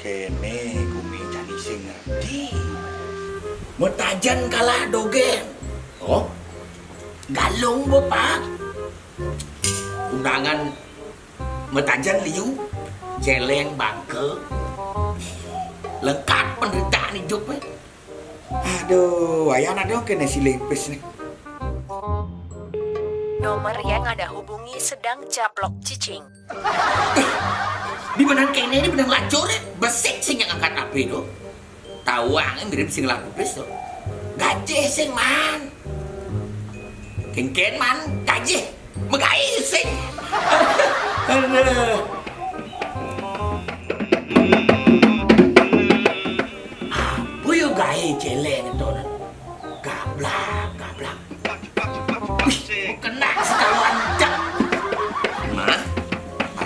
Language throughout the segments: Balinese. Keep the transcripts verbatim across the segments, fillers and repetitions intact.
Kéné gumi jani sing ngerti. Metajen kalah dogén. Oh, galung, Bapak. Undangan metajen liu, céléng bangké. Lengkap penderitaan hidup, eh. Aduh, wayahna dong kéné si Lipis nih. Nomor yang Anda hubungi sedang caplok cicing. Di benang kéné, di benang lacur, eh. Besik sing yang angkat H P tuh. Tawang mirip sing laku pis tuh. Gajih sing, Man. Kénkén, Man, gajih. Megai sing. Aduh. Apa yo gaé céléng to, nah? Gablak, gablak. Wih, kena sekawan cak. Mah,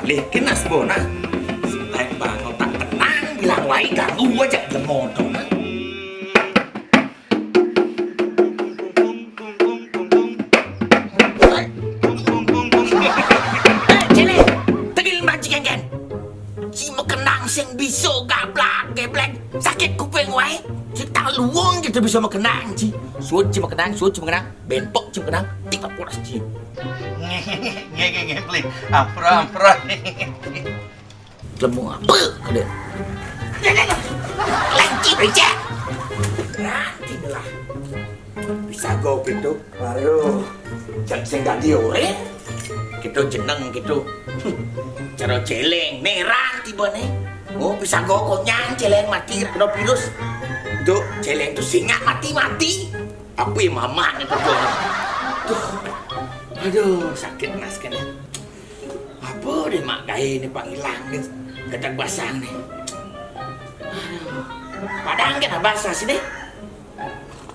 alih kena sebona. Selain bang otak tenang, bilang waé ganggu aja lemodong. Eh, céléng, tegil majikan kan. Ci mekenang sing bisa gablak, geblek. Sakit kuping waé. Ci tak luung gitu bisa mekenang, ci. Suut ci mekenang, suut ci mekenang. Benpok ci mekenang. Tiba pulas ci. Nggih, nggih, nggih, Pling. Ampura, ampura. Lemu apa kadé? Lengki becek. Nanti belah. Bisa go gitu. Aduh. Jam sing dadi oré. Gitu jeneng gitu. Hmm. Cara céléng, néran tiba nih. Oh, bisa go konyang céléng mati kena virus. Tuh, céléng tuh singa mati-mati. Tapi mamak nih tuh. Tuh. Aduh, sakit nas kan ya. Apa deh mak gaé nih pangilang nih. Gedeg basang nih. Aduh. Padang kan basah sih deh.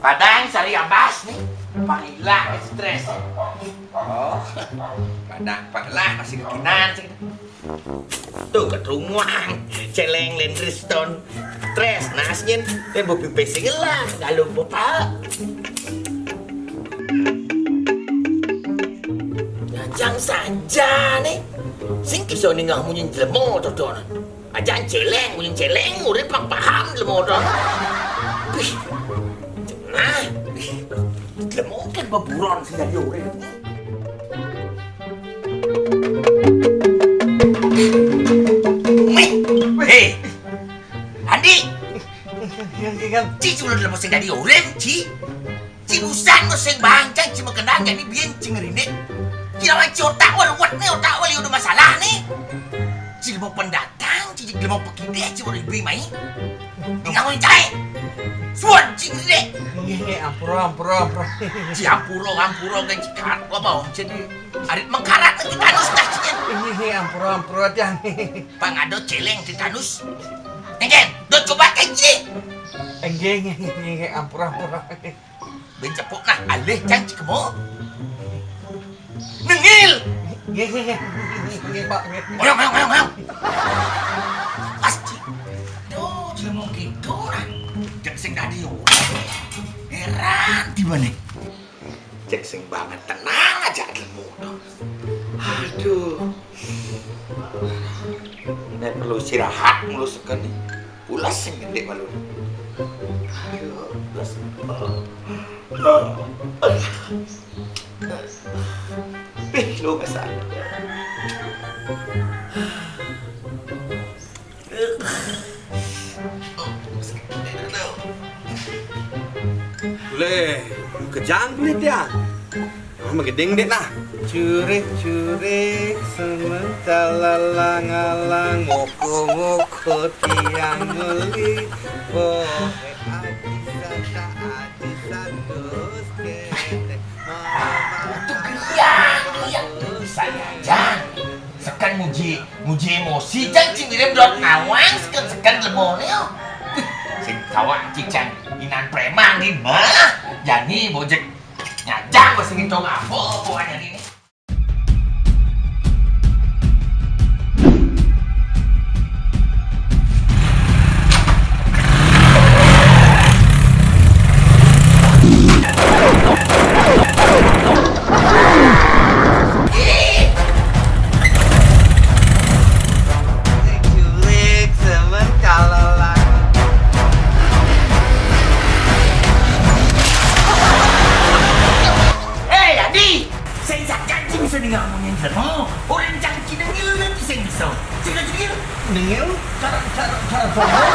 Padang cari abas nih. Pangilang stres. Oh. Padang pagelah masih kekinan sih. Tuh ketrunguang, céléng lendriston. Tres nasnyen, eh bopi pesing lah, kalau bapak. Janjang saja nih. Sing kiso ningah munyin jelema totonan. Ajan céléng, munyin céléng, urip pang paham jelema to. Wih. Nah, wih. Jelema kan beburon sing dadi urip. Wih. Hei. Andi. Ci, ci, ulah jelema sing dadi urip, ci. Ci busan no sing bangcang, ci makenang, jadi biyen ci ngerindik. Ci lawan ci otak wal, wet nih, otak wal, udah masalah nih. Ci mau pendatang, ci, ci mau pekideh, ci mau ibu mai. Tinggal mau cai. Suan ci ngerindik. Nggih, nggih, ampura, ampura, ampura. Ci ampura, ampura, kan ci karat, apa, om, jadi arit mengkarat lagi tanus dah, ci. Nggih, nggih, ampura, ampura, dah. Pang ada céléng di tanus. Enggak, do coba kan, ci. Nggih, nggih, nggih, nggih, ampura, ampura. Ben cepuk nah, alih cang ci kemo. Nengil. Nggih, nggih, nggih. Nggih, Pak, nggih. Oyong, oyong, oyong, oyong. Pas ci. Duh, jelema gitu nah. Cék sing dadi urip. Héran tiba nih. Cék sing banget tenang aja jelema. Aduh. Nek perlu istirahat mulu seken nih. Pulas sing gendek malu. Aduh, pulas. Ih, lu kesal. Boleh kejang kulit ya. Mah gedeng dek nah. Curik-curik sementara langalang, moko-moko tiang meli. Bohe adi sata adi satus ketek. Itu geliang, geliang. Bisa ya, Jang. Seken muji, muji emosi, Jang, ci mirip dot nawang, seken, seken lemone, oh. Wih, sing tawang, ci, Jang. Inan preman, nih, mah. Jani, bojek. Nyajang, bos, sing tong apa, pokoknya ini. Seno, orang cang ci nengil nanti sing bisa. Cina cengil. Nengil, cara, cara, cara togong.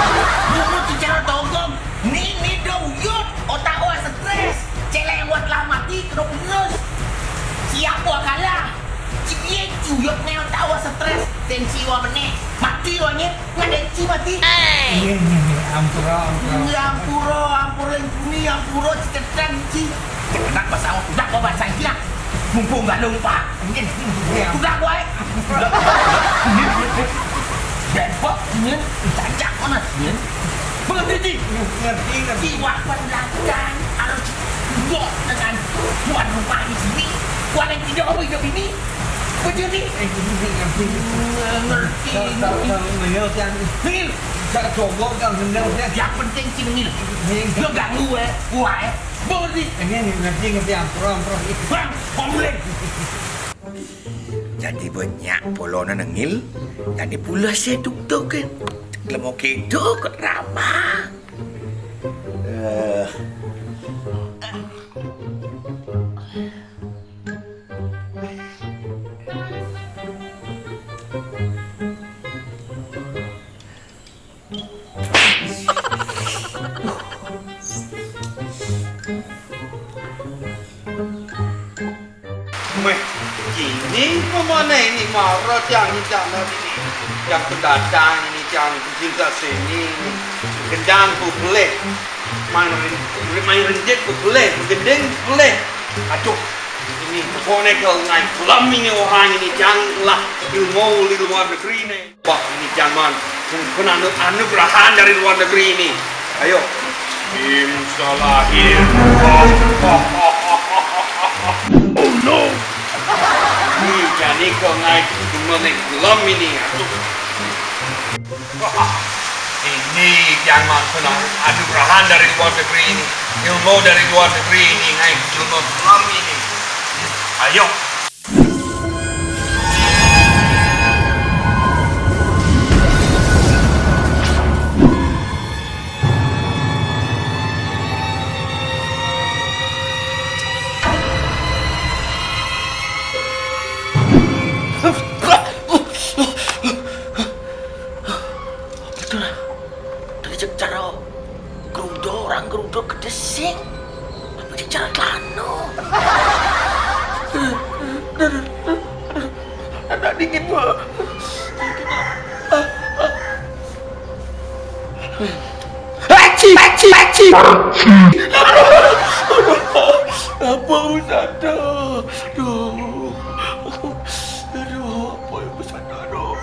Bukan cara togong. Ni, ni dong yut, otak wa stres. Cek lewat lah mati, kena putus. Siapa kalah? Ci dia cuyut ni otak wa stres. Tensi wa benih. Mati wa nyet. Ngadai ci mati. Iya, iya, iya. Ampura, ampura. Iya, ampura, ampura, ampura, ampura, cecetan ci. Cepetan pasang, udah kau basah ci lah. Mumpung gak lupa. Iya, iya. Udah, boy. Udah, udah, udah. Bebok, Nin. Cacak mana, Nin? Mengerti, Ci? Ngerti, ngerti. Iwak pendatang harus buat dengan tuan rumah di sini. Tuan yang tidak mau hidup ini. Betul, Ci? Eh, ngerti, ngerti. Ngerti, ngerti. Nengil, Cang. Nengil. Cak coba, Cang, nengil, Cang. Yang penting, Ci, nengil. Nengil. Lo ganggu, eh. Wah, eh. Bodi. Ini ngerti, ngerti, ampro, ampro. Bang, komplain. Jadi banyak polona nengil, jadi pula saya duk-duk kan. Lemo kedo kot ramah. Eh. Meh, ini pemane ini mara tiang hincang ini. Yang pendatang ini tiang cinta sini. Gendang ku pelih. Main ren-, main renjit ku pelih. Gending pelih. Aduh, ini pokoknya kalau ngai kelam ini orang ini tiang lah ilmu di luar negeri ni. Wah, ini zaman kena anu-, anugerah dari luar negeri ini. Ayo. Simsalahir. Oh no. Ini jadi kau naik gunung naik gelam ini. Aduh. Wah, ini zaman kena anugerah dari luar negeri ini. Ilmu dari luar negeri ini naik gunung gelam ini. Ayo. Apa tu lah? Tadi cek cara gerudo orang gerudo kedesing. Apa cek cara telano? Ada dingin gua. Aci, aci, aci. Aduh, aduh, apa usaha tu? Aduh. Aduh, apa yang besar tu? Aduh,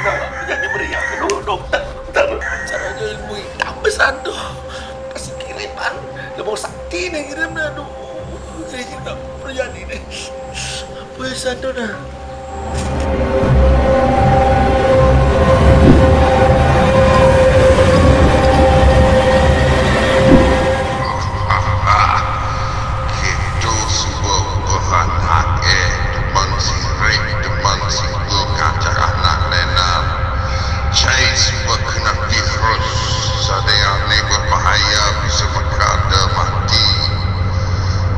dah jadi meriah. Aduh, dokter, dokter. Caranya ilmu hitam besar tu. Kasih kiriman. Lemah sakti ni kirim dah. Aduh, ini tak terjadi ni. Apa yang besar tu dah? Kito suba beranak eh, tumang sirik, tumang siku ngajak anak nenan. Cai suba kena tirus, sadayane berbahaya bisa makada mati.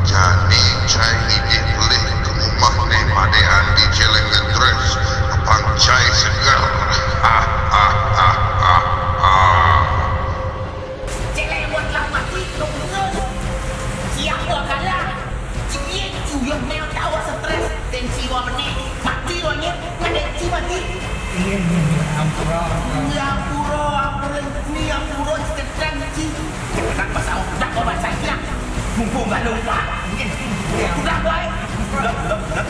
Jani cai nitih pelih ke rumah ne made andi jeleng ledres, apang cai segar. Ha, ha, ha, ha, ha. Cek lewat lah mati, kena putus. Siapa kalah? Cik Ian, cuyuh mel tawa stres, tensi wa benih. Mati wa nyet, ngadai ci mati. Iya, iya, iya, ampura, ampura. Iya, ampura, ampura, ni ampura, ceketan ci. Ceketan pasal, dah kau basah ci lah. Mumpung gak lupa. Iya, iya. Udah, boy. Udah, udah, udah.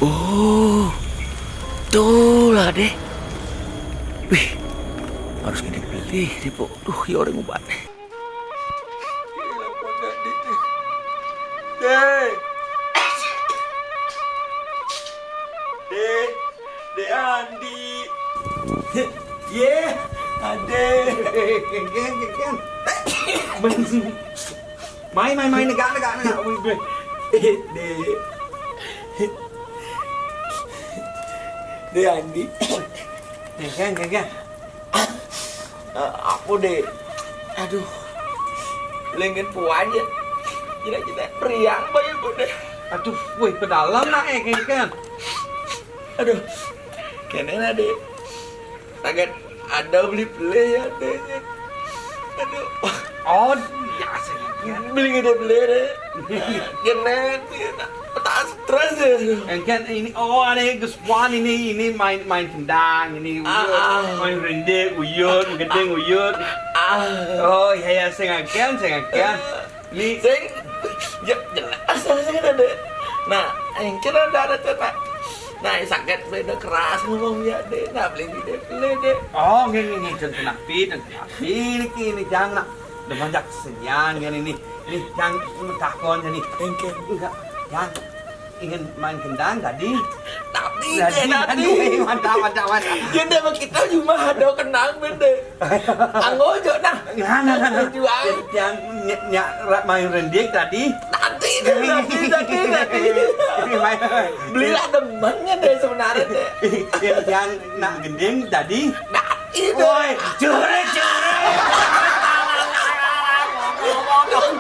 Oh, tu lah deh. Wih, harus ngidih pelih deh, Pok. Duh, ya orang ubat deh. Dek. Dek. Dek Andi. Ye, ade. Gen, gen, gen. Mai, mai, mai, negak, negak, negak. Wih, wih. Dek. Dek Andi. Gen, gen, gen, gen. Eh, apa, Dek? Aduh. Lengan puan ya. Gila, gila. Periang banyak, Dek. Aduh, woi, pedalam nak, eh, kan. Aduh, kéné nah, Dé. Saget ada beli pelé ya, Dé. Aduh. Oh, ya, sih. Beli gedé pelé, Dé. Kéné, tak stres ya. Engken ini, oh, ada geus puan ini, ini main, main kendang, ini uyut, ah, ah, main rende, uyut, gedeng, uyut. Ah. Oh, iya, iya, sing akéan, sing akéan. Ini sing, ya, jelas, sing ada, Dé. Nah, engken ada, ada tuh, nah. Nah, saget beda keras ngomong ya, Dé. Nah, beli gedé pelé, Dé. Oh, nggih, nggih, nggih, ten kenapi, ten kenapi, niki, ini jang, nak. Demen jak senian, kan ini. Ini, jang, takon, ini. Engken. Enggak, jang. Ingin main kendang tadi. Tadi, tadi, Dé, tadi. Aduh, mantap, mantap, mantap. Ya, Dé, kita cuma ada kenang, Dé. Anggo aja, nah. Nah, nah, nah, nah. Itu aja. Yang ny-, ny-, ra-, main rendik tadi. Tadi, Dé, tadi, tadi, tadi. Ini main. Beli lah demennya, Dé, sebenarnya, Dé. Yang, yang nak gending tadi. Tadi, Dé. Woi, curi, curi.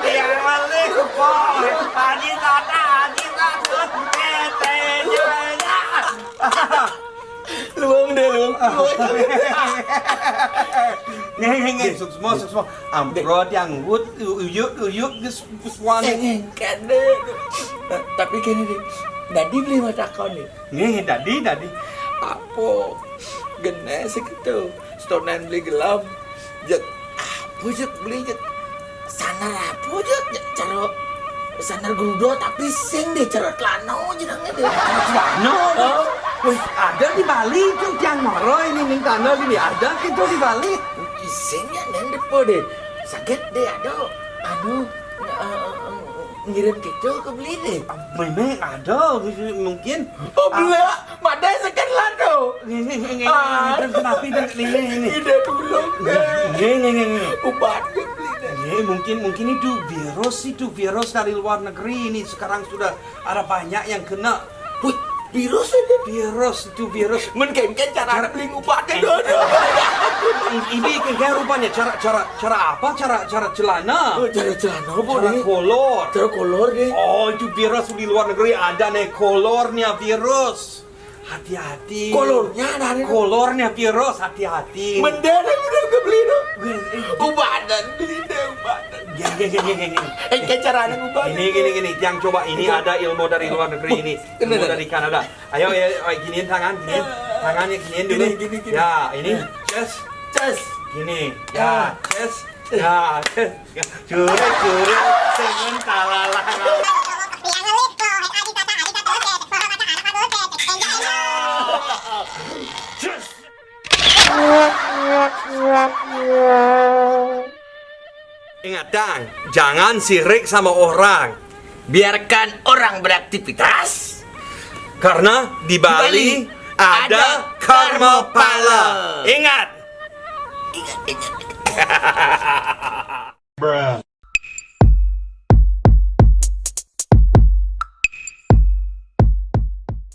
Biar balik, woi. Haji Tata, Haji Tata. Luang, Dé, luang. Luang. Nggih, nggih, nggih. Suksma, suksma. Amprot yang wut, uyuk, uyuk, geus, geus wani. Engken, Dé. Tapi kéné, Dé. Tadi beli matakon, Dé. Nggih, tadi, tadi. Apa? Gené segitu. Setonan beli gelam. Jek, apa jek beli jek? Sandal apa jek? Jek cara sandal gerudo tapi sing, Dé, cara celana jenengnya, Dé. Celana? Oh. Wih, ada di Bali itu yang maro ini, ning tanda gini, ada gitu di Bali. Iseng ya, nang depo, Dé. Saget, Dé, ada. Anu, eh, eh, eh, ngirim gitu ke beli, Dé. Memang ada gitu, mungkin. Oh, ah, bela. Madai sekian lado. Ini, ini, ini, ah, ini, ini, ini. Ide dulu, Dé. Ini, ini, ini, ini. Ubat, Dé, beli, Dé. Ini mungkin, mungkin itu virus, itu virus dari luar negeri ini sekarang sudah ada banyak yang kena. Wih, virus aja. Virus, itu virus. Men kéngkén cara beli ubatnya, Dé. Ini, ini kéngkén rupanya cara, cara, cara apa? Cara, cara celana. Oh, cara celana apa, Dé? Cara kolor. Cara kolor, Dé. Oh, itu virus di luar negeri ada nih kolornya virus. Hati-hati. Kolornya ada nih. Kolornya virus, hati-hati. Mending udah kebeli, Dé. Wih, eh, ubatan beli, Dé, ubatan. Gini, gini, gini, gini, gini. Eh, kayak caranya ubatan. Ini, gini, gini. Yang coba, ini ada ilmu dari luar negeri ini. Ilmu dari Kanada. Ayo, ya, ayo, giniin tangan, giniin. Tangannya giniin dulu. Gini, gini, gini. Ya, ini. Ces. Ces. Gini. Ya, ces. Ya, curi, curi. Temen talala. Ces. Ingatang, jangan sirik sama orang. Biarkan orang beraktivitas. Karena di Bali ada karma pala. Ingat. Ingat, ingat, ingat.